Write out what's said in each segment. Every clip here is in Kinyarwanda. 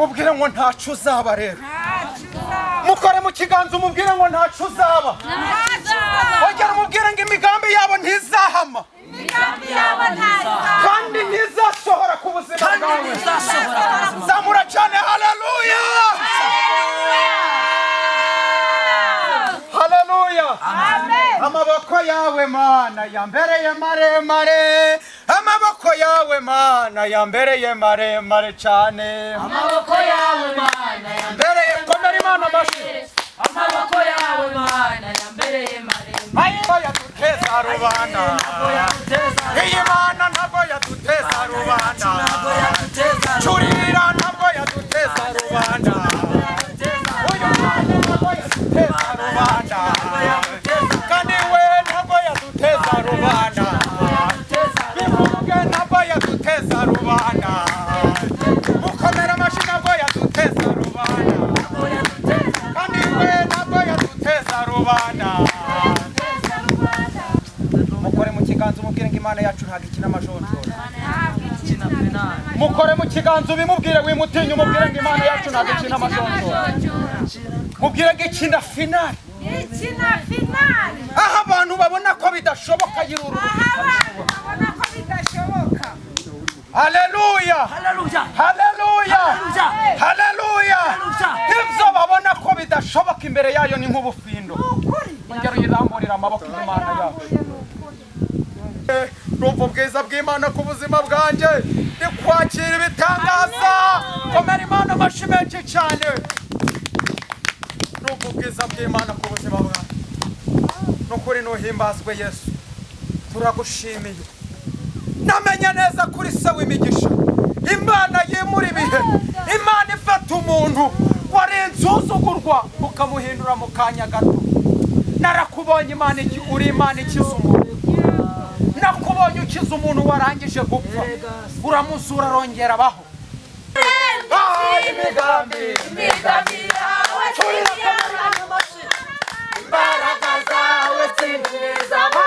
Mubwire ngo ntacu uzaba rero. Mukore mu kiganza umubwire ngo ntacu uzaba. Ongera umubwire ngo imigambi yabo ntizahama. Kandi ntizasohora ku buzima bwawe. Zamura cyane haleluya. Haleluya. Amaboko yawe Mana yambereye maremare. Amaboko yawe Mana yambereye maremare cyane. Amaboko yawe Mana yambereye, komera Imana amashyi. Amaboko yawe Mana yambereye maremare. Ayo yaduteza rubanda. Iyi Mana ntabwo yaduteza rubanda. Curira ntabwo yaduteza rubanda. Uyu mwana ntabwo yaduteza rubanda. Kandi we ntabwo yaduteza rubanda. Bivuge ntabwo yaduteza rubanda. Mukomera amashyi ntabwo yaduteza rubanda. Kandi we ntabwo yaduteza rubanda. Mukore mu kiganza umubwire ngo Imana yacu ntabwo ikina amajonjora. Mukore mu kiganza ubimubwire wimutinye umubwire ngo Imana yacu ntabwo ikina amajonjora. Mubwire ngo ikina finale. Ikina finale. Aho abantu babona ko bidashoboka yiruru. Aho abantu babona ko bidashoboka. Haleluya. Haleluya. Haleluya. Haleluya. Ibyo babona ko bidashoboka imbere yayo ni nk'ubufindo. Ongera uyiramburira amaboko Imana yacu. Rumva ubwiza bw'Imana ku buzima bwanjye, ni kwakira ibitangaza. Komera Imana amashyi menshi cyane. Rumva ubwiza bw'Imana ku buzima bwanjye. Nukuri nuhimbazwe Yesu, turagushimiye. Namenye neza kuri se w'imigisha, Imana yimura ibihe, Imana ifata umuntu wari insuzugurwa ukamuhindura mu kanya gato. Narakubonye Imana, uri Imana ikiza umuntu. Nakubonye ukiza umuntu warangije gupfa, uramuzura arongera abaho. Imigambi yawe imbaraga zawe sinzizaba.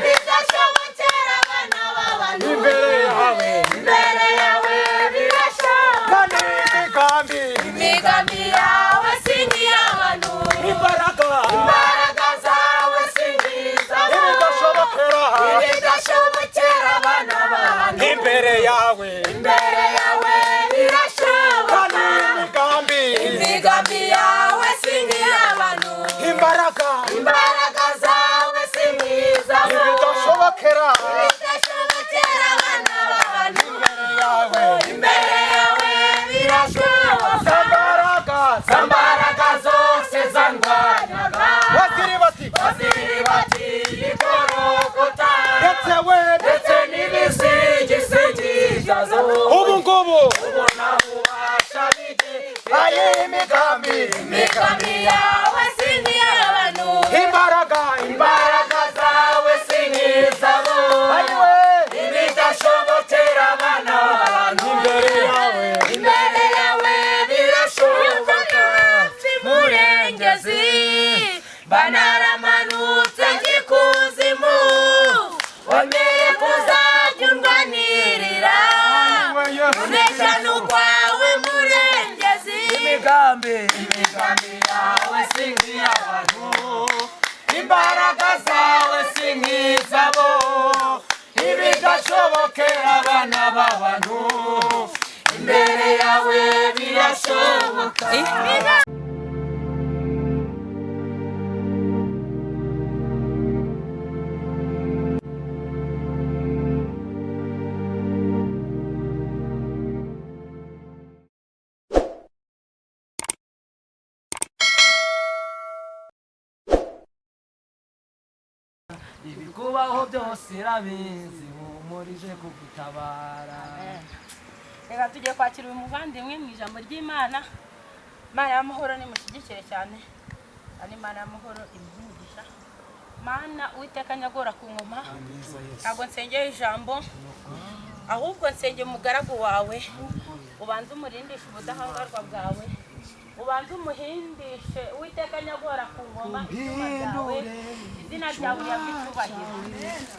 Bidashobokera abana b'abantu. Imbere yawe, imbere yawe birashoboka. Kandi imigambi, imigambi yawe si nk'iy'abantu. Imbaraga, imbaraga zawe si nk'iz'abantu. Ibidashobokera, ibidashobokera abana b'abantu. Imbere yawe, imbere yawe birashoboka. Kandi imigambi, imigambi yawe si nk'iy'abantu. Imbaraga, imbaraga zawe si nk'iz'abantu. Ibidashobokera, ibidashobokera abana b'abantu. Imbere yawe, imbere yawe birashoboka. Zambaraga, zambaraga zose zandwanyaga. Baziri bati, baziri bati igorogota. Ndetse we, ndetse n'ibisigisigi byazo. Ubu ngubu ubona ubasha bige. Ayi imigambi, imigambi yawe si nk'iy'abantu. Imbaraga, imbaraga zawe si nk'izabo. Ayiwe, ibidashobokera abana b'abantu. Imbere yawe, imbere yawe birashoboka. Murengezi banaramanutse ngikuzimu, wemere kuzajya urwanirira. Unesha n'ukwawe Murengezi. Imigambi, imigambi yawe si nk'iy'abantu, imbaraga zawe si nk'izabo, ibidashobokera abana b'abantu, imbere yawe birashoboka. Ibikubaho byose irabizi, humurije kugutabara. Reka tugiye kwakira uyu muvandimwe mu ijambo ry'Imana. Imana y'amahoro nimushyigikire cyane, kandi Imana y'amahoro imuhe. Mana Uwiteka nyagora ku ngoma, ntabwo nsengeye ijambo, ahubwo nsengeye umugaragu wawe, ubanze umurindishe ubudahangarwa bwawe. Ubanze umuhindishe Uwiteka nyagora ku ngoma icyuma cyawe, izina ryawe rihabwe icyubahiro.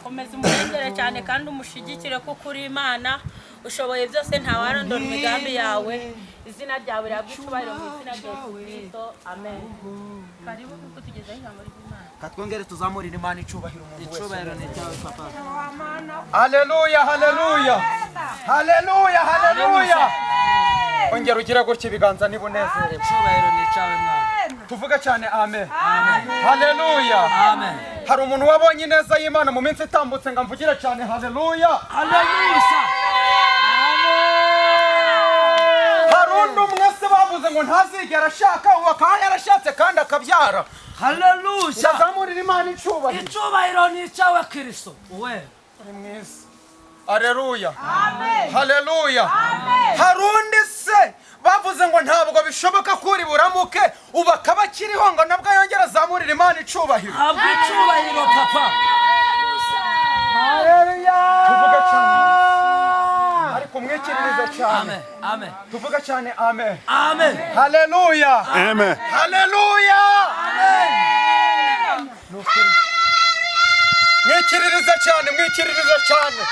Komeza umurengere cyane kandi umushigikire kuko uri Imana ushoboye byose, ntawarondora imigambi yawe. Izina ryawe rihabwe icyubahiro mu izina rya Yesu Kristo, amen. Karibu kuko tugezeho ijambo ry'Imana. Katwongere tuzamurire Imana icubahiro umuntu wese. Icubahiro ni cyawe papa. Haleluya, haleluya. Haleluya, haleluya. Ongera ugire gutya ibiganza niba unezerewe. Icubahiro ni cyawe mwana. Tuvuge cyane amen. Haleluya. Amen. Hari umuntu wabonye ineza y'Imana mu minsi itambutse ngo amvugire cyane haleluya. Haleluya. Hari undi umwe se bavuze ngo ntazigera ashaka, ubu akaba yarashatse kandi akabyara. Haleluya. Ndazamurira Imana icubahiro. Icubahiro ni cyawe Kristo. We. Uri mwiza. Haleluya. Haleluya. Hari undi se bavuze ngo ntabwo bishoboka ko uri buramuke, ubu akaba akiriho ngo nabwo yongera azamurira Imana icubahiro. Habwa icubahiro papa. Tuvuge cyane. Ariko umwikiririze cyane. Amen. Amen. Tuvuge cyane amen. Amen. Haleluya. Amen. Haleluya. Amen. Mwikiririze cyane, mwikiririze cyane.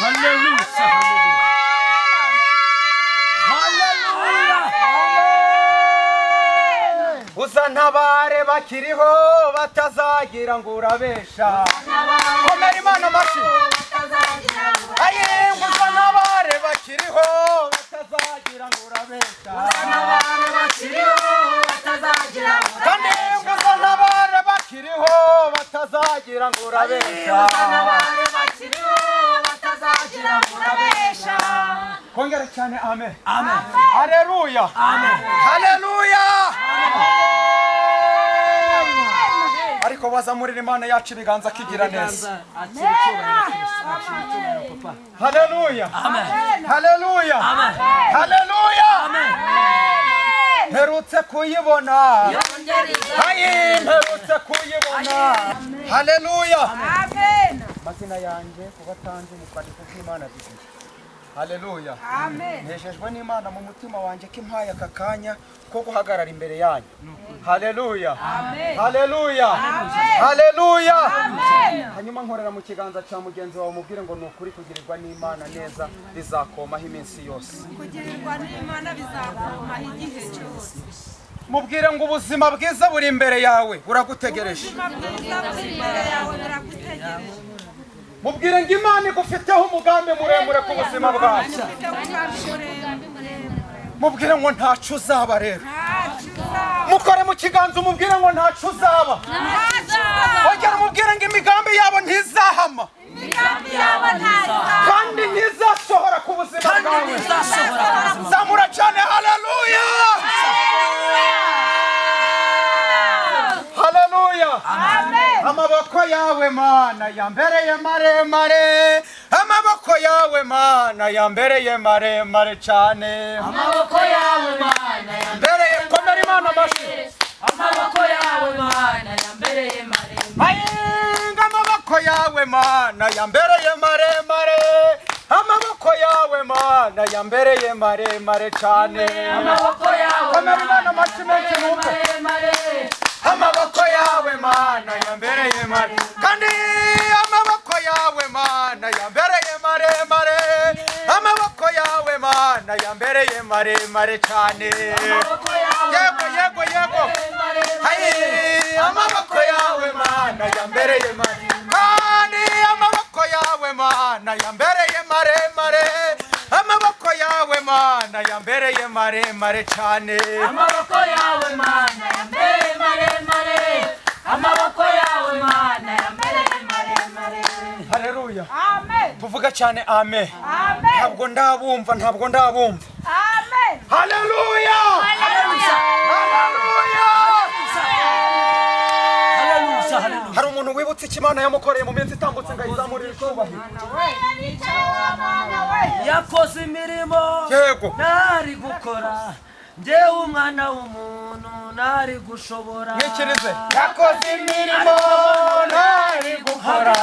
Haleluya. Haleluya. Uzantabare bakiriho batazagira ngo urabesha. Komera Imana amashyi. Aye, uzantabare bakiriho batazagira ngo urabesha. Kandi uzantabare bakiriho batazagira ngo urabesha. Kongera cyane amen. Amen. Haleluya. Amen. Haleluya. Ariko bazamurira Imana yacu ibiganza kigira neza. Akira icubahiro Kristo. Akira icubahiro papa. Haleluya. Amen. Haleluya. Amen. Haleluya. Amen. Mperutse kuyibona. Ayi, mperutse kuyibona. Haleluya. Amen. Amazina yanjye kubatanze ni kwandika kw'Imana bigiye. Haleluya. Amen. Nejejwe n'Imana mu mutima wanjye ko impaye aka kanya ko guhagarara imbere yanyu. Haleluya. Haleluya. Haleluya. Hanyuma nkorera mu kiganza cya mugenzi wawe umubwire ngo ni ukuri kugirirwa n'Imana neza bizakomaho iminsi yose. Kugirirwa n'Imana bizakomaho igihe cyose. Mubwire ngo ubuzima bwiza buri imbere yawe buragutegereje. Ubuzima bwiza buri imbere yawe buragutegereje. Mubwire ngo Imana igufiteho umugambi muremure ku buzima bwawe. Mubwire ngo ntacu uzaba rero. Mukore mu kiganza umubwire ngo ntacu uzaba. Ongera umubwire ngo imigambi yabo ntizahama. Kandi ntizasohora ku buzima bwawe. Zamura cyane haleluya. Haleluya. Amaboko yawe Mana yambereye maremare. Amaboko yawe Mana yambereye maremare cyane. Amaboko yawe Mana yambereye. Komera Imana amashyi. Amaboko yawe Mana yambereye maremare. Amaboko yawe Mana yambereye maremare. Amaboko yawe Mana yambereye maremare cyane. Amaboko yawe Komera Imana amashyi menshi numve. Amaboko yawe Mana yambereye maremare. Kandi amaboko yawe Mana yambereye maremare. Amaboko yawe Mana yambereye maremare cyane. Yego yego yego. Hayi, amaboko yawe Mana yambereye maremare. Kandi amaboko yawe Mana yambereye maremare. Amaboko yawe Mana yambereye maremare cyane. Amaboko yawe Mana yambereye maremare. Amaboko yawe Mana yambereye maremare. Haleluya. Amen. Tuvuga cyane amen. Amen. Ntabwo ndabumva, ntabwo ndabumva. Amen. Haleluya. Haleluya. Haleluya. Haleluya. Haleluya. Hari umuntu wibutse icyo Imana yamukoreye mu minsi itambutse ngo ayizamurire icyubahiro. Yakoze imirimo Yego. ntari gukora, njyewe umwana w'umuntu ntari gushobora. Mwikirize. Yakoze imirimo ntari gukora,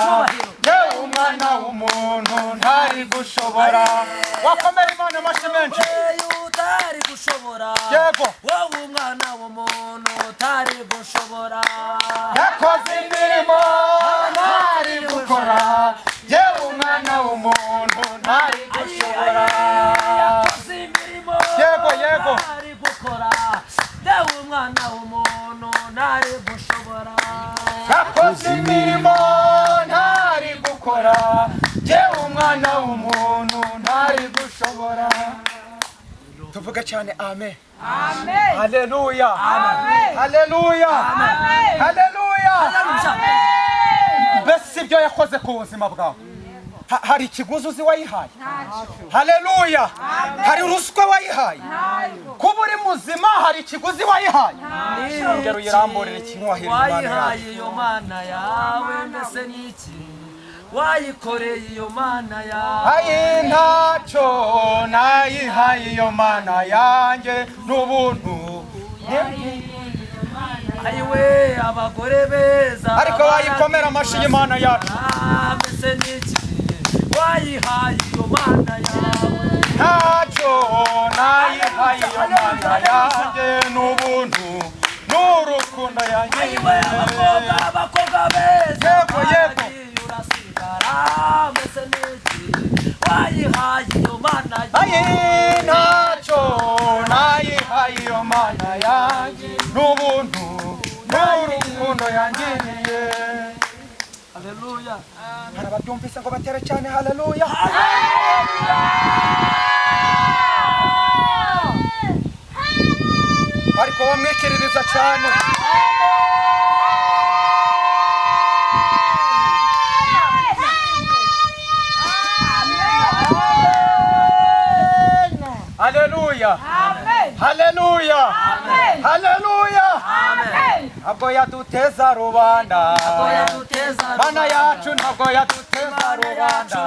njyewe umwana Umwana w'umuntu ntari gushobora. Wakomera Imana amashyi menshi. Utari gushobora. Yego. Wowe umwana w'umuntu utari gushobora. Yakoze imirimo ntari gukora. Yewe umwana w'umuntu ntari gushobora. Yakoze imirimo Yego, yego. ntari gukora. Yewe umwana w'umuntu ntari gushobora. Yakoze imirimo ntari gukora. Yewe umwana w'umuntu ntari gushobora. Tuvuge cyane amen. Amen. Haleluya. Amen. Haleluya. Amen. Haleluya. Haleluya. Mbese ibyo yakoze ku buzima bwawe, hari ikiguzi uzi wayihaye? Haleluya. Hari ruswa wayihaye? Kuba uri muzima hari ikiguzi wayihaye? Ngero uyiramburire ikintu wahiriye Imana yawe. Wayihaye iyo mana yawe mbese niki? Wayikoreye iyo mana yawe. Ayi ntacyo nayihaye iyo mana yanjye n'ubuntu. Ayiwe abagore beza. Ariko wayikomera amashyi y'Imana yacu. Mbese niki? Wayihaye iyo mana yawe. Ntacyo nayihaye iyo mana yanjye n'ubuntu n'urukundo Ayiwe yangiriye. abakobwa abakobwa beza. Yego, yego. Baragiye urasigara mbese niki? Wayihaye iyo mana yawe. Ayi ntacyo nayihaye iyo mana yanjye n'ubuntu n'urukundo yangiriye. Haleluya. Hari ababyumvise ngo batere cyane haleluya. Ariko bamwikiririza cyane. Haleluya. Haleluya. Haleluya. Ntabwo yaduteza rubanda. Mana yacu ntabwo yaduteza rubanda.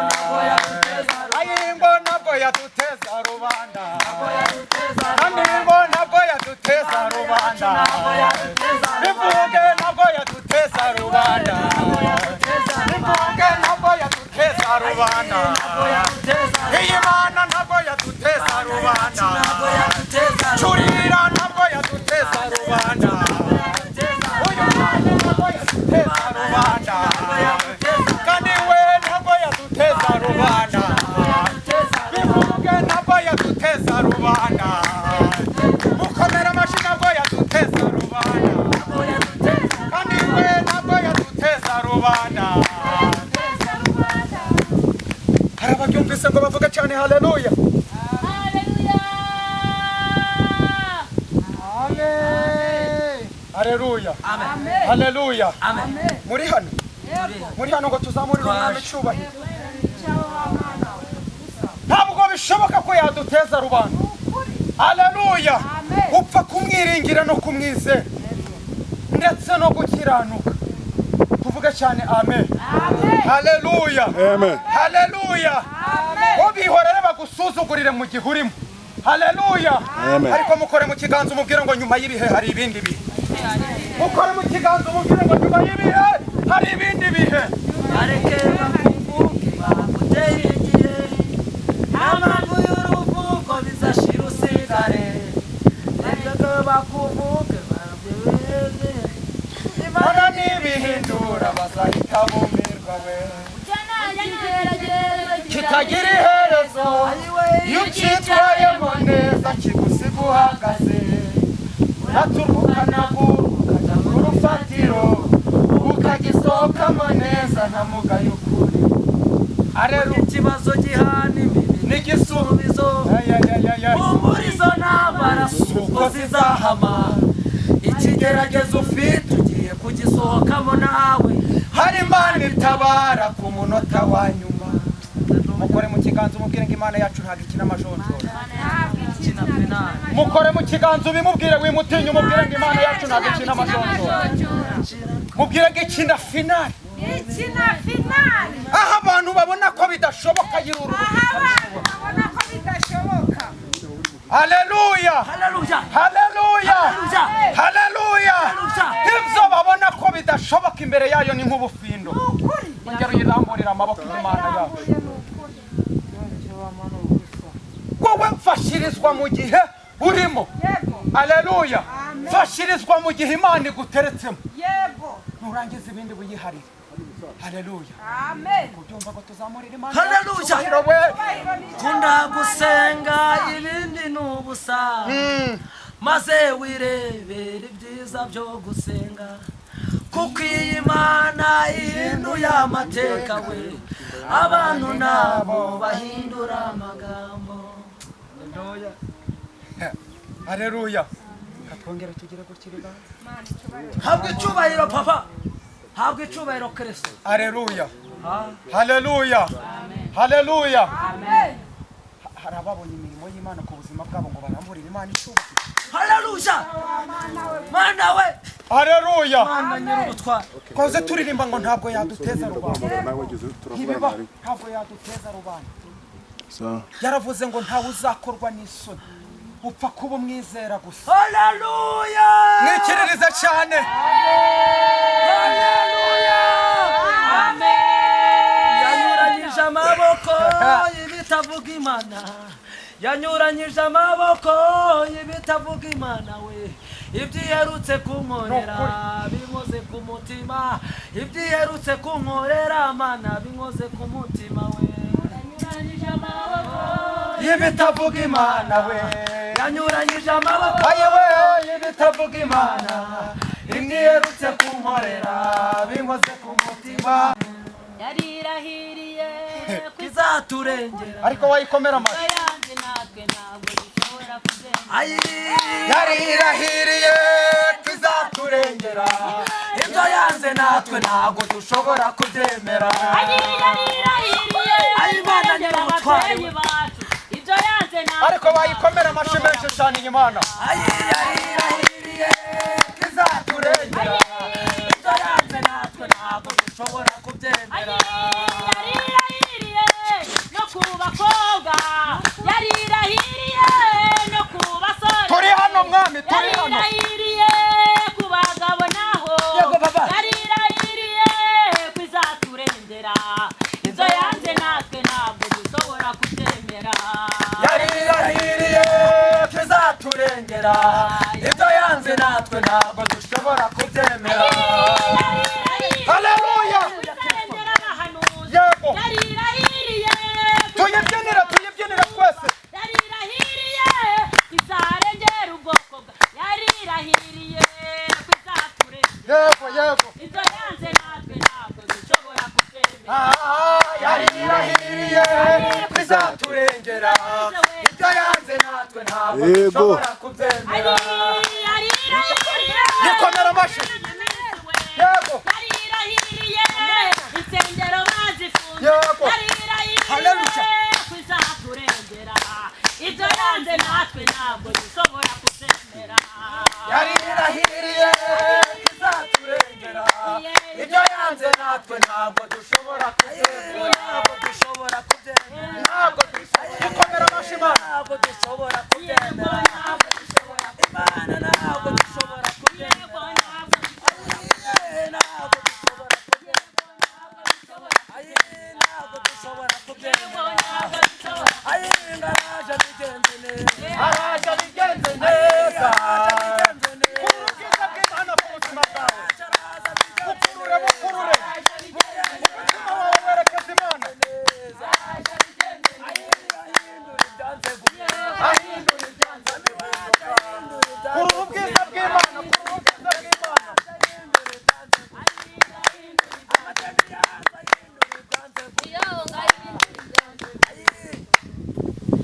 Ayingo ntabwo yaduteza rubanda. Kandi ngo ntabwo yaduteza rubanda. Bivuge ntabwo yaduteza rubanda. Bivuge ntabwo yaduteza rubanda. Iyi mana ntabwo yaduteza rubanda. Curira ntabwo yaduteza rubanda. Uyu mwana ntabwo yaduteza rubanda. Kandi we ntabwo yaduteza rubanda. Bivuge ntabwo yaduteza rubanda. Mukomera amashyi ntabwo yaduteza rubanda. Kandi we ntabwo yaduteza rubanda. Hari ababyumvise ngo bavuge cyane haleluya. Haleluya. Haleluya. Muri hano. Muri hano ngo tuzamurire umwami icyubahiro. Ntabwo bishoboka ko yaduteza rubanda. Haleluya. Upfa kumwiringira no kumwizera ndetse no gukiranuka. Tuvuge cyane amen. Haleluya. Amen. Haleluya. Ubihorere bagusuzugurire mu gihe urimo. Haleluya. Amen. Ariko mukore mu kiganza umubwire ngo nyuma y'ibihe hari ibindi bihe. Mukore mu kiganza umubwire ngo nyuma y'ibihe hari ibindi bihe. Bareke bakuvuge baguteye igihe. Nta mpamvu y'uruvugo bizashira usigare. Reka bakuvuge babyemere. Imana nibihindura bazahita bumirwa we. Kitagira iherezo iyo ucyitwayemo neza kigusiga uhagaze. Uraturuka naguruka mu rufatiro ukagisohokamo neza nta mugayo ukuri. Areruya. Ikibazo gihana imbibi N'igisubizo. n'igisubizo. Humura izo ntambara si uko zizahama. Ikigeragezo ufite ugiye kugisohokamo nawe. Hari Imana itabara ku munota wa nyuma. Mukore mu kiganza umubwire ngo Imana yacu ntabwo ikina amajonjora. Kina penali. Mukore mu kiganza ubimubwire wimutinya umubwire ngo Imana yacu ntabwo ikina amajonjora. Mubwire ngo ikina finali. Ikina finali. Aho abantu babona ko bidashoboka yiruru. Aho abantu babona ko bidashoboka. Haleluya. Haleluya. Haleluya. Haleluya. Haleluya. Haleluya. Ibyo babona ko bidashoboka imbere yayo ni nk'ubufindo. Ukuri. Ongera Tuyiramburire amaboko Imana yacu. Wowe mfashirizwa mu gihe urimo. Aleluya. Fashirizwa mu gihe Imana iguteretsemo. Yego. Nurangiza ibindi wiyiharire. Haleluya. Amen. Kubyumva ngo tuzamurire Imana. Haleluya. Kunda gusenga ibindi n'ubusa. Maze wirebera ibyiza byo gusenga. Kuko iyi Imana ihinduye amateka we. Abantu nabo bahindura amagambo. Haleluya. Haleluya. Katwongera tugire gutya ibiganza. Habwa icyubahiro papa. Habwa icyubahiro Kristo. Haleluya. Haleluya. Haleluya. Amen. Hari ababonye imirimo y'Imana ku buzima bwabo ngo baramburire Imana icyubahiro. Haleluya. Mana we. Haleluya. Mana nyir'ubutware. Koze turirimba ngo ntabwo yaduteza rubanda. Ntibiba ntabwo yaduteza rubanda. Yaravuze ngo ntawe uzakorwa n'isoni. Upfa kuba umwizera gusa. Haleluya. Mwikiririze cyane. Haleluya. Amen. Yanyuranyije amaboko y'ibitavuga Imana. Yanyuranyije amaboko y'ibitavuga Imana we. Ibyiherutse kunkorera binkoze ku mutima. Ibyiherutse kunkorera Mana binkoze ku mutima we. Yanyuranyije amaboko y'ibitavuga Imana we. Yanyuranyije amaboko ayewe y'ibitavuga Imana. Ibyiherutse kunkorera binkoze ku mutima. Yarirahiriye izaturengera. Ariko wayikomera amashyi. Yanze natwe ntabwo dushobora kubyemera. Yarirahiriye izaturengera. Ibyo yanze natwe ntabwo dushobora kubyemera. Yarirahiriye Imana nyir'ubutware. ababyeyi bacu. Ibyo yanze natwe. Ariko wayikomera amashyi menshi cyane Imana. Yarirahiriye izaturengera. Ibyo yanze natwe ntabwo dushobora kubyemera. Yarirahiriye no ku bakobwa. Yarirahiriye no ku basore. Turi hano mwami, turi hano. Yarirahiriye ku bagabo naho. Yego baba. Yarirahiriye ku izaturengera. Ibyo yanze natwe ntabwo dushobora kubyemera. Yarirahiriye ko izaturengera. Ibyo yanze natwe ntabwo dushobora kubyemera. Haleluya. Izarengera abahanuzi. Yego. Yarirahiriye Tuyibyinire, tuyibyinire twese. Yarirahiriye izarengera ubwoko bwa. Yarirahiriye ko izaturengera. Yego, yego. Ibyo yanze natwe ntabwo dushobora kubyemera. Yarirahiriye ko izaturengera. Ibyo yanze natwe ntabwo dushobora kubyemera. Yarirahiriye. Yikomera amashyi. Yego. Yarirahiriye insengero bazifunze. Yego. Yarirahiriye Haleluya. ko izaturengera. Ibyo yanze natwe ntabwo dushobora kubyemera. Yarirahiriye izaturengera. Ibyo yanze natwe ntabwo dushobora kubyemera. Ntabwo dushobora kubyemera. Ntabwo dushobora. Yikomera amashyi Imana. Ntabwo dushobora kubyemera. Imana ntabwo dushobora kubyemera. Ntabwo dushobora kubyemera. Ntabwo dushobora kubyemera. Araje abigenze neza. Araje abigenze neza. Araje abigenze neza. Kurura ubwiza bw'Imana ku buzima bwawe. Bukurure, bukurure. Umutima wawe werekeza Imana. Ahindura ibyanze guhinduka. Kurura ubwiza bw'Imana, kurura ubwiza bw'Imana.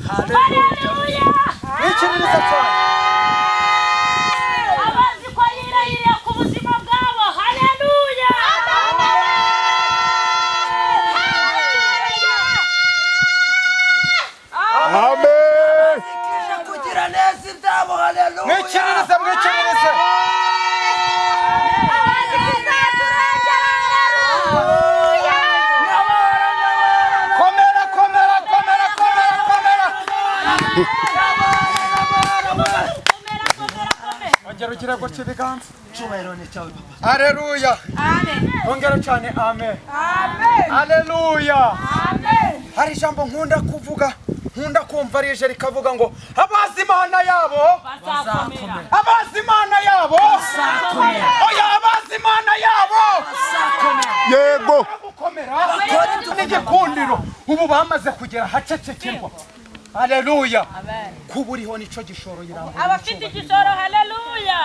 Haleluya. Wikiririza cyane. Abazi ko yirahiriye ku buzima bwabo. Haleluya. Amen. Kije kugira neza ibyabo. Haleluya. Mwikiririze, mwikiririze. Abazi ko izaturengera. Haleluya. Komera, komera, komera, komera, komera. Komera, komera, komera. Ongera ugire gutya ibiganza. Icyubahiro ni cyawe papa. Haleluya. Amen. Ongera cyane amen. Amen. Haleluya. Amen. Hari ijambo nkunda kuvuga, nkunda kumva rije rikavuga ngo abazi Imana yabo Bazakomera. abazi Imana yabo Bazakomera. oya abazi Imana yabo Bazakomera. Yego. Gukomera n'igikundiro ubu bamaze kugera ahacecekerwa. Haleluya. Amen. Kuba uriho nico gishoro yirambuye. Abafite igishoro haleluya.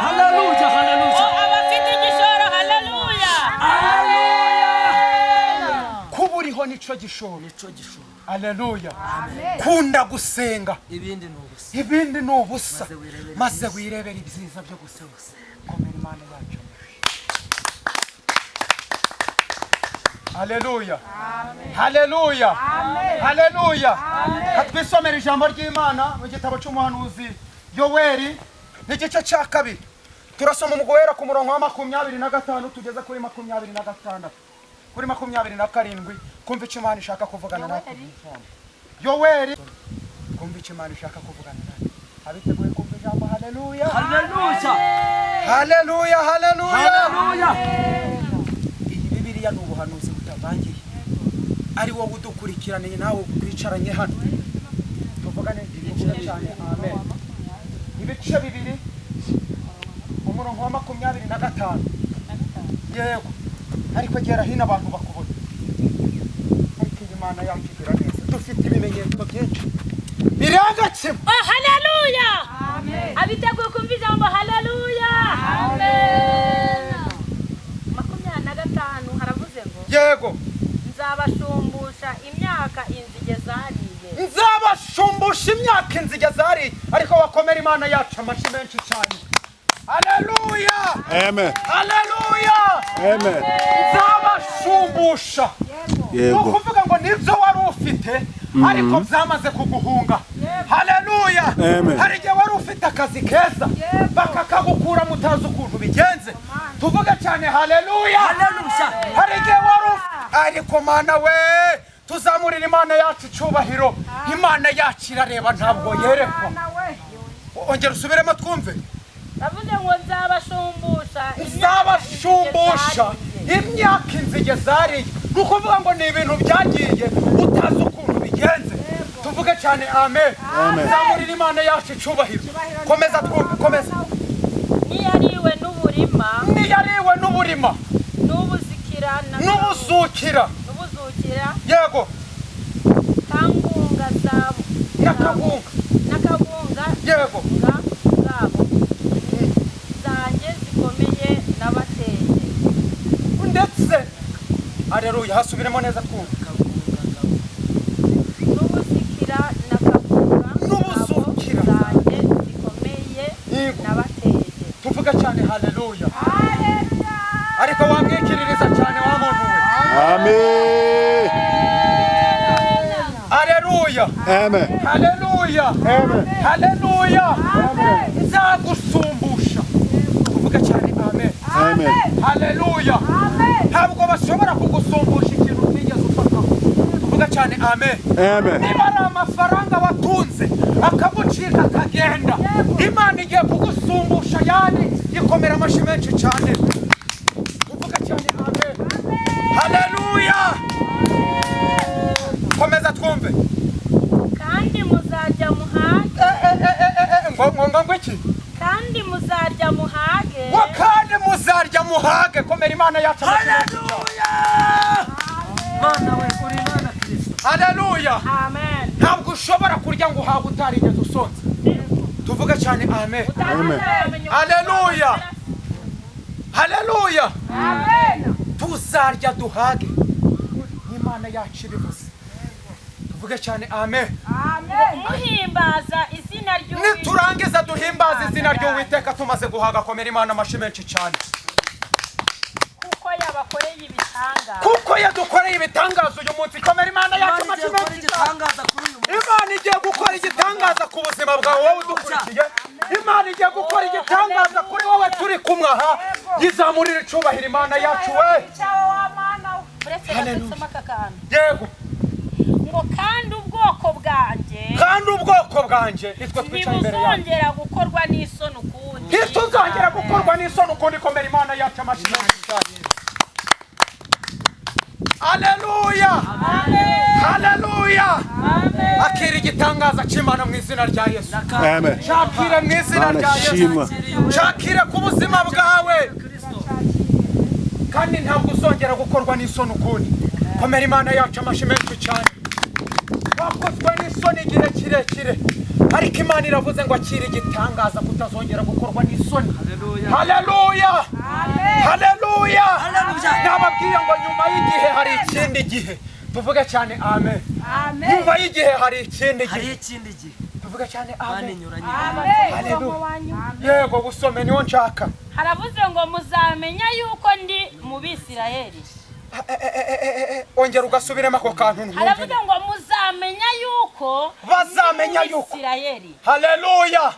Haleluya, haleluya. Abafite igishoro haleluya. Kuba uriho nico gishoro. Nico gishoro. Haleluya. Kunda gusenga. Ibindi ni ubusa. Ibindi ni ubusa. Maze wirebere Maze wirebere ibyiza byo gusenga. Komera Imana yacu. Haleluya. Haleluya. Haleluya. Katwisomera ijambo ry'Imana mu gitabo cy'umuhanuzi Yoweri n'igice cya kabiri. Turasoma umugohera ku murongo wa 25 tugeze kuri 26. Kuri 27 kumva icyo Imana ishaka kuvugana natwe. Yoweri kumva icyo Imana ishaka kuvugana natwe. Abiteguye kumva ijambo haleluya. Haleluya. Haleluya, haleluya. Haleluya. Iyi Bibiliya ni ubuhanuzi butavangiye. Ari wowe udukurikiraniye nawe twicaranye hano. Tuvugane ibice cyane amen. Ibice bibiri umurongo wa 25. Yego. Ariko gera hino abantu bakubona. Ariko iyi Imana yacu igira neza. Dufite ibimenyetso byinshi. Biranga kimwe. Oh, haleluya. Amen. Abiteguye kumva ijambo haleluya. Amen. 25 haravuze ngo yego nzabashumbusha imyaka inzige zariye. Nzabashumbusha imyaka inzige zariye. Ariko bakomera Imana yacu amashyi menshi cyane. Haleluya. Amen. Haleluya. Amen. Nzabashumbusha. Yego. Ukuvuga ngo nibyo wari ufite ariko byamaze kuguhunga. Haleluya. Amen. Hari igihe wari ufite akazi keza bakakagukura mutazi ukuntu bigenze. Tuvuge cyane haleluya. Haleluya. Hari igihe wari ufite ariko Mana we tuzamurira Imana yacu icyubahiro. Imana yacu irareba ntabwo yerekwa. Ongera usubiremo twumve. Bavuze ngo nzabashumbusha. Nzabashumbusha imyaka inzige zariye. Ni ukuvuga ngo ni ibintu byagiye utazi ukuntu bigenze. Tuvuge cyane amen. Zamurira Imana yacu icyubahiro. Komeza twumve, komeza. Niyariwe n'uburima. Niyariwe n'uburima. N'ubuzikira. N'ubuzukira. N'ubuzukira. Yego. Kangunga zabo. N'akagunga. N'akagunga. Yego. Zabo. Zanjye zikomeye nabateye. Ndetse haleluya hasubiremo neza twumve. N'ubuzikira n'akagunga. N'ubuzukira. Zanjye zikomeye nabateye. Tuvuga cyane haleluya. Ariko wamwikiririza cyane wa muntu we. Amen. Haleluya. Amen. Haleluya. Amen. Haleluya. Amen. Nzagusumbusha. Tuvuga cyane amen. Amen. Haleluya. Amen. Ntabwo bashobora kugusumbusha ikintu utigeze ufataho. Tuvuga cyane amen. Amen. Niba ari amafaranga watunze akagucika akagenda, Imana igiye kugusumbusha yani ikomera amashyi menshi cyane. Tuvuga cyane amen. Haleluya. Komeza twumve. Kandi muzarya muhage. Ngo iki? Kandi muzarya muhage. Ngo kandi muzarya muhage. Komera Imana yacu. Haleluya. Mana we uri Imana Kristo. Haleluya. Amen. Ntabwo ushobora kurya ngo uhawe utarigeze usonza. Tuvuge cyane amen. Amen. Haleluya. Haleluya. Amen. Tuzarya duhage. Imana yacu ibivuze. Tuvuge cyane amen. Amen. Muhimbaza izina ry'Uwiteka. Niturangiza duhimbaza izina ry'Uwiteka tumaze guhaga. Komera Imana amashyi menshi cyane. Kuko yabakoreye ibitangaza. Kuko yadukoreye ibitangaza uyu munsi. Komera Imana yacu amashyi menshi cyane. Imana igiye gukora igitangaza ku buzima bwawe wowe udukurikiye. Imana igiye gukora igitangaza kuri wowe turi kumwe aha. Yizamurira icubahiro Imana yacu we. Uretse gasoma aka kantu. Yego. Ngo kandi ubwoko bwanjye. Kandi ubwoko Ubwoko bwanjye nitwe twicaye imbere yawe. Ntibuzongera gukorwa n'isoni ukundi. Ntituzongera gukorwa n'isoni ukundi. Komera Imana yacu amashyi menshi cyane. Haleluya, haleluya. Akira igitangaza cy'Imana mu izina rya Yesu. Amen. Shakire mu izina Mana rya Yesu. shimwa. Shakire ku buzima bwawe, kandi ntabwo uzongera gukorwa n'isoni ukundi. Komera Imana yacu amashyi menshi cyane. Wakozwe n'isoni igihe kirekire, ariko Imana iravuze ngo akira igitangaza kutazongera gukorwa n'isoni. Haleluya, haleluya. Nababwiye ngo nyuma y'igihe hari ikindi gihe. Tuvuge cyane amen. Nyuma y'igihe hari ikindi Hari gihe. ikindi gihe. Tuvuge cyane Imana amen. inyuranye. Haleluya. Yego, gusome niwo nshaka. Haravuze ngo muzamenya yuko ndi mu Bisirayeli. Ongera ugasubiremo ako kantu ntumve. Haravuze ngo muzamenya yuko Bazamenya ndi mu yuko. Bisirayeli. Haleluya.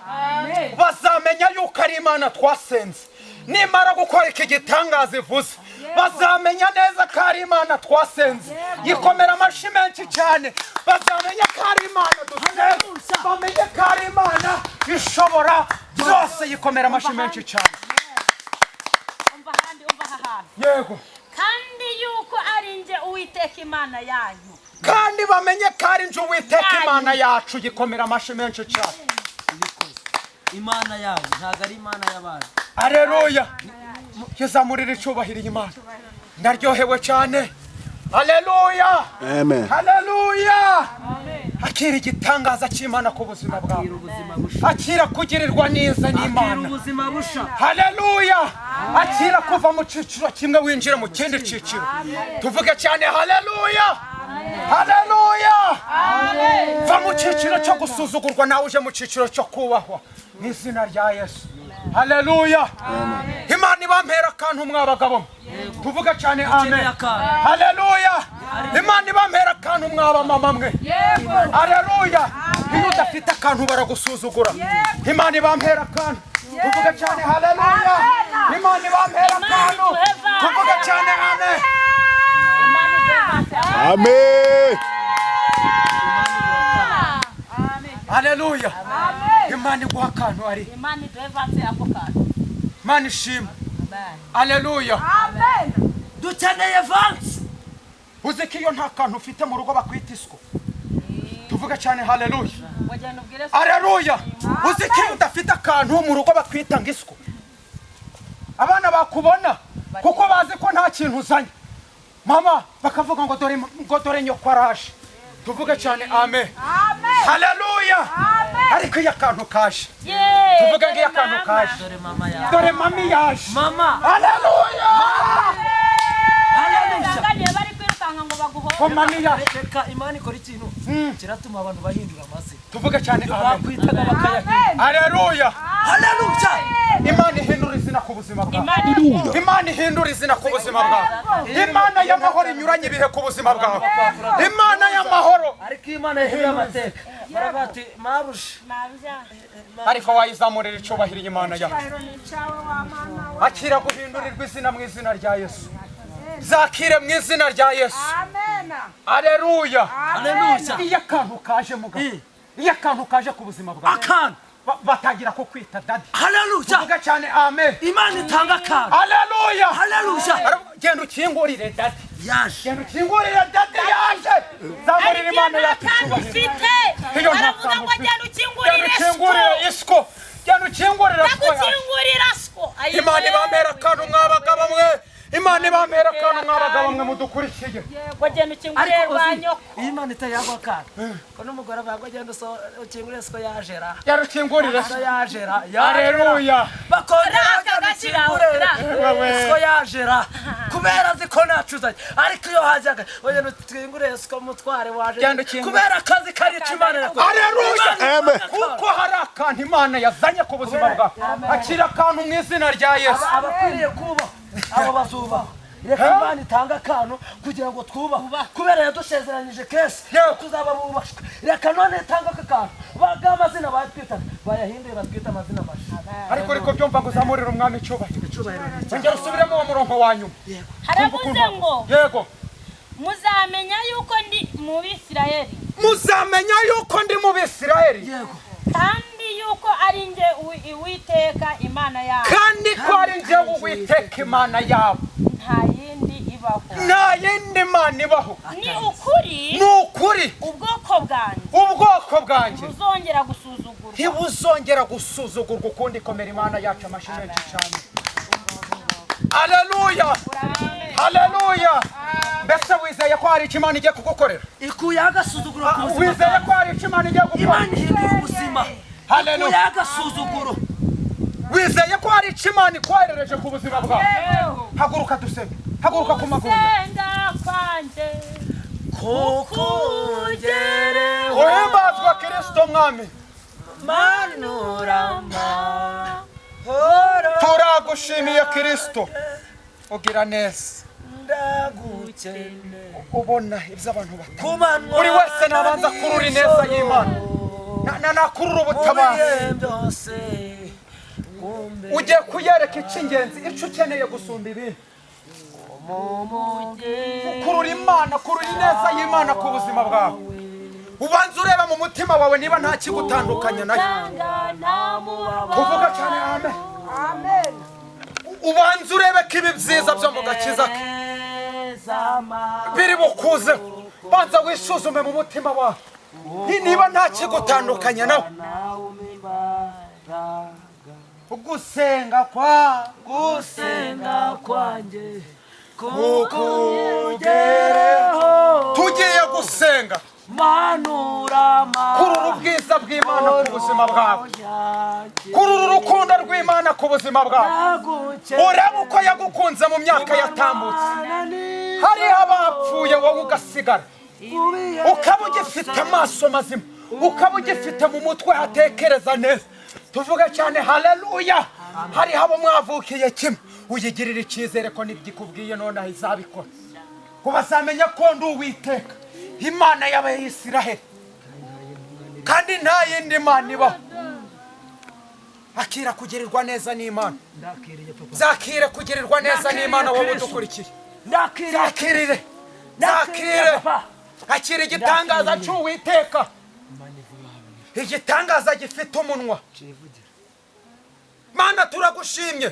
Bazamenya yuko ari Imana twasenze. Nimara gukora iki gitangaza ivuze, bazamenya neza ko ari Imana twasenze. Yikomera amashyi menshi cyane. Bazamenya ko ari Imana dusenze, bamenye ko ari Imana ishobora byose. Yikomera amashyi menshi cyane. Umva ahandi, umva aha hantu. Yego. Kandi yuko ari nje Uwiteka Imana yanyu. Kandi bamenye ko ari nje Uwiteka Imana yacu. Yikomera amashyi menshi cyane. Imana yawe ntabwo ari Imana y'abantu. Aleluya. Yazamurira icyubahiro Imana. Ndaryohewe cyane. Aleluya. Amen. Haleluya. Akira igitangaza cy'Imana ku buzima bwawe. Akira ubuzima busha. Akira kugirirwa neza Akira n'Imana. ubuzima busha. Haleluya. Akira kuva mu cyiciro kimwe winjira mu kindi cyiciro. Tuvuge cyane haleluya. Haleluya. Va mu cyiciro cyo gusuzugurwa nawe uje mu cyiciro cyo kubahwa mu izina rya Yesu. Haleluya. Imana ibampera akantu mwabagabo. Tuvuge cyane amen. Akantu. Haleluya. Imana ibampera akantu mwaba mama mwe. Haleluya. Iyo udafite akantu baragusuzugura. Imana ibampera akantu. Tuvuge cyane haleluya. Imana ibampera akantu. Tuvuge cyane amen. Amen. Haleluya. Imana iguha akantu ari. Imana iduhe vanse ako kantu. Imana ishima. Haleluya. Dukeneye vansi. Uzi ko iyo nta kantu ufite mu rugo bakwita isiko. Tuvuge cyane haleluya. Wagenda ubwire so. Haleluya. Uzi ko iyo udafite akantu mu rugo bakwita ngo isiko. Abana bakubona kuko bazi ko nta kintu uzanye. Mama bakavuga ngo dore, ngo dore nyoko araje. Tuvuge cyane amen. Haleluya. Ariko iyo akantu kaje, Yeee, tuvuge ngo iyo dore akantu mama. kaje, Dore mama yawe. dore mami yaje. Mama. Haleluya. Haleluya. Usanganiye bari kwirukanka ngo baguhore. Ko mami yaje. Reka Imana ikora ikintu kiratuma abantu bahindura amazina. Tuvuge cyane amen. Bakwitaga bakayahindura. Haleluya. Haleluya. Imana ihindura izina ku buzima bwawe. Imana iduhe. Imana ihindura izina ku buzima bwawe. Imana y'amahoro inyuranye ibihe ku buzima bwawe. Imana y'amahoro. Ariko iyo Imana yahinduye amateka, baravuga ati mabuja. Mabya. Ariko wayizamurira icyubahiro Imana yawe. Akira guhindurirwa izina mu izina rya Yesu. Zakire mu izina rya Yesu. Aleluya. Haleluya. Iyo akantu kaje mugabo, iyo akantu kaje ku buzima bwawe, Akantu. batangira kukwita dadi. Haleluya. Tuvuge cyane amen. Imana itanga akantu. Aleluya. Haleluya. Genda ukingurire dadi. Yaje. Genda ukingurire dadi yaje. Zamurira Ariko iyo Imana nta yacu kantu icyubahiro. ufite, Iyo nta baravuga kantu ngo ufite. genda Genda ukingurire ukingurire siko. isiko. Genda ukingurire siko yaje. Ndagukingurira siko. Ayi Imana wewe. ibampera akantu mwabagabo mwe. Imana ibampera akantu mwabagabo mwe mudukurikiye. Ngo genda ukingurire Ariko rwa uzi, nyoko. iyo Imana itayagwa akantu, ko n'umugore avuga ngo genda ukingurire siko yajera. Genda ukingurire Siko siko. yajera. Aleluya. Bakongera Raka genda gashyira aho, ukingurire ra. siko yajera. Kubera azi ko ntacuzanye. Ariko iyo hajyaga, genda ukingurire siko mutware waje. Genda ukingure. Kubera akazi karica Imana yakoze. Aleluya. Amen. Kuko hari akantu Imana yazanye ku buzima bwawe. Akira akantu mu izina rya Yesu. Abakwiriye kubahwa, abo bazubahwa. Reka Imana itange akantu kugira ngo twubahwe, kubera yadusezeranyije kenshi tuzaba bubashwe. Reka none itange aka kantu bw'amazina batwitaga bayahinduye batwita amazina mashya. Ariko uriko byumva ngo uzamurire umwami icyubahiro. Ongera usubiremo uwo murongo wa nyuma. Haravuze ngo Yego. muzamenya yuko ndi mu Bisirayeli. Muzamenya yuko ndi mu Bisirayeli. Yego. Kandi yuko ari nge Uwiteka Imana yabo. Kandi ko ari nge Uwiteka Imana yabo. Nta yindi ibaho. Nta yindi Mana ibaho. Ni ukuri. Ni ukuri. Ubwoko bwanjye. Ubwoko bwanjye. Ntibuzongera gusuzugurwa. Ntibuzongera gusuzugurwa ukundi. Komera Imana yacu amashyi menshi cyane. Haleluya. Haleluya. Mbese wizeye ko hari icyo Imana igiye kugukorera? Ikuye agasuzuguro ku buzima. Wizeye ko hari icyo Imana igiye gukora? Imana ihindura ubuzima. Haleluya. Ikuye agasuzuguro. Wizeye ko hari icyo Imana ikwoherereje ku buzima bwawe? Haguruka dusenge. Haguruka ku maguru. Gusenga kwanjye kukugereho. Uhimbazwa Kristo Mwami. Manurama. Turagushimiye Kristo. Ugira neza. Ndagukene. Ubona ibyo abantu batanga. Buri wese nabanza kurura ineza y'Imana. Nakurura ubutabazi. Ugiye kuyereka icy'ingenzi, icyo ukeneye gusumba ibindi. Kurura Imana, kurura ineza y'Imana ku buzima bwawe. Ubanza ureba mu mutima wawe niba nta kigutandukanya nayo. Kuvuga cyane amen. Amen. Ubanza urebe ko ibi byiza byo mu gakiza ke biri bukuzeho. Banza wisuzume mu mutima wawe niba nta kigutandukanya nawe. Gusenga kwa gusenga kwanjye kukugereho. Tugiye gusenga. Manurama. Kurura ubwiza bw'Imana ku buzima bwawe. Kurura urukundo rw'Imana ku buzima bwawe. Urebe uko yagukunze mu myaka yatambutse. Hariho abapfuye wowe ugasigara. Ukaba ugifite amaso mazima. Ukaba ugifite mu mutwe hatekereza neza. Tuvuge cyane haleluya. Hariho abo mwavukiye kimwe. Uyigirira icyizere ko n'ibyikubwiye nonaha izabikora. Ngo bazamenya ko ndi Uwiteka Imana y'Abayisiraheli, kandi nta yindi Mana ibaho. Akira kugirirwa neza n'Imana. Zakire kugirirwa neza n'Imana wowe udukurikiye. Zakirire. Zakire. Akira igitangaza cy'Uwiteka. Igitangaza gifite umunwa. Mana turagushimye.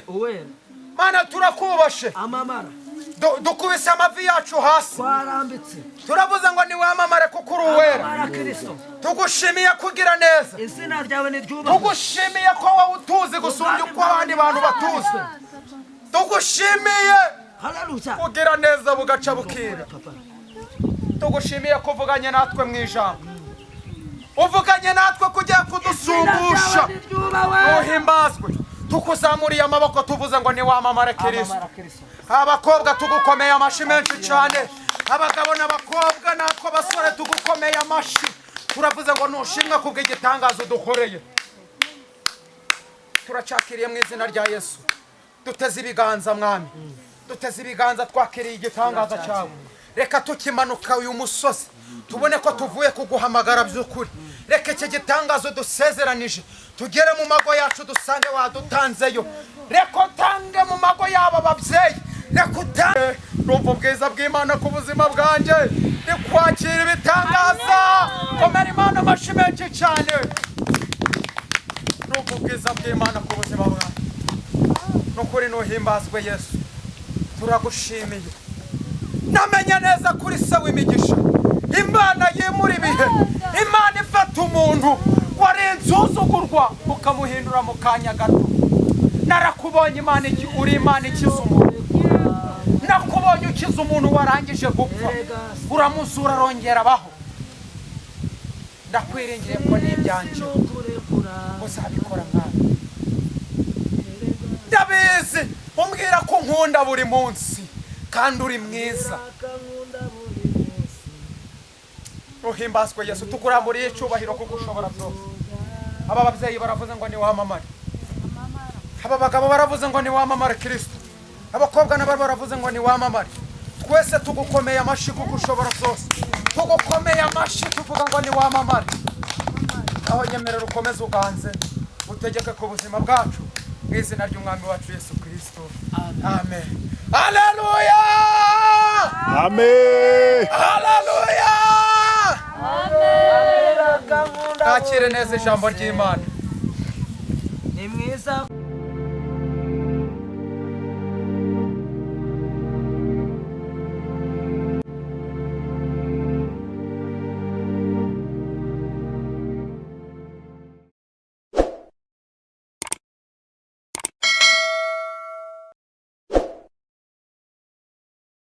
Mana turakubashe. Dukubise amavi yacu hasi. Turavuze ngo niwamamare kuko uri uwera. Tugushimiye kugira neza. Tugushimiye ko wowe utuzi gusumbya uko abandi bantu batuzi. Tugushimiye kugira neza bugaca bukira. Tugushimiye kuvuganye natwe mu ijambo. Uvuganye natwe kugiye kudusumbusha. Uhimbazwe. Tukuzamuriye amaboko tuvuze ngo niwamamare Kristo. Abakobwa tugukomeye amashi menshi cyane. Abagabo n'abakobwa natwe abasore tugukomeye amashi. Turavuze ngo nushimwe kubw'igitangazo dukoreye. Turacakiriye mu izina rya Yesu. Duteze ibiganza Mwami. Duteze ibiganza twakiriye igitangaza cyawe. Reka tukimanuka uyu musozi tubone ko tuvuye kuguhamagara by'ukuri. Reka iki gitangazo dusezeranije tugere mu mago yacu dusange wadutanzeyo. Reka utange mu mago yaba babyeyi. Reka utange. Rumva ubwiza bw'Imana ku buzima bwanjye. Ndikwakira ibitangaza. Komera Imana amashyi menshi cyane. Rumva ubwiza bw'Imana ku buzima bwanjye. Nukuri nuhimbazwe Yesu. Turagushimiye. Namenye neza kuri se w'imigisha. Imana yimura ibihe. Imana ifata umuntu wari insuzugurwa ukamuhindura mu kanya gato. Narakubonye Imana uri Imana ikiza umuntu. Nakubonye ukiza umuntu warangije gupfa. Uramuzura arongera abaho. Ndakwiringiye ko n'ibyanjye uzabikora Mwami. Ndabizi umbwira ko nkunda buri munsi kandi uri mwiza. Uhimbazwe Yesu. Tukuramburiye icyubahiro kuko ushobora byose. Aba babyeyi baravuze ngo niwamamare. Aba bagabo baravuze ngo niwamamare Kristo. Abakobwa nabo baravuze ngo niwamamare. Twese tugukomeye amashyi kuko ushobora byose. Tugukomeye amashyi tuvuga ngo niwamamare. Aho nyemerera ukomeze uganze utegeke ku buzima bwacu mu izina ry'Umwami wacu Yesu Kristo. Amen. Haleluya. Amen. Haleluya. Amen. Twakire neza ijambo ry'Imana. Ni mwiza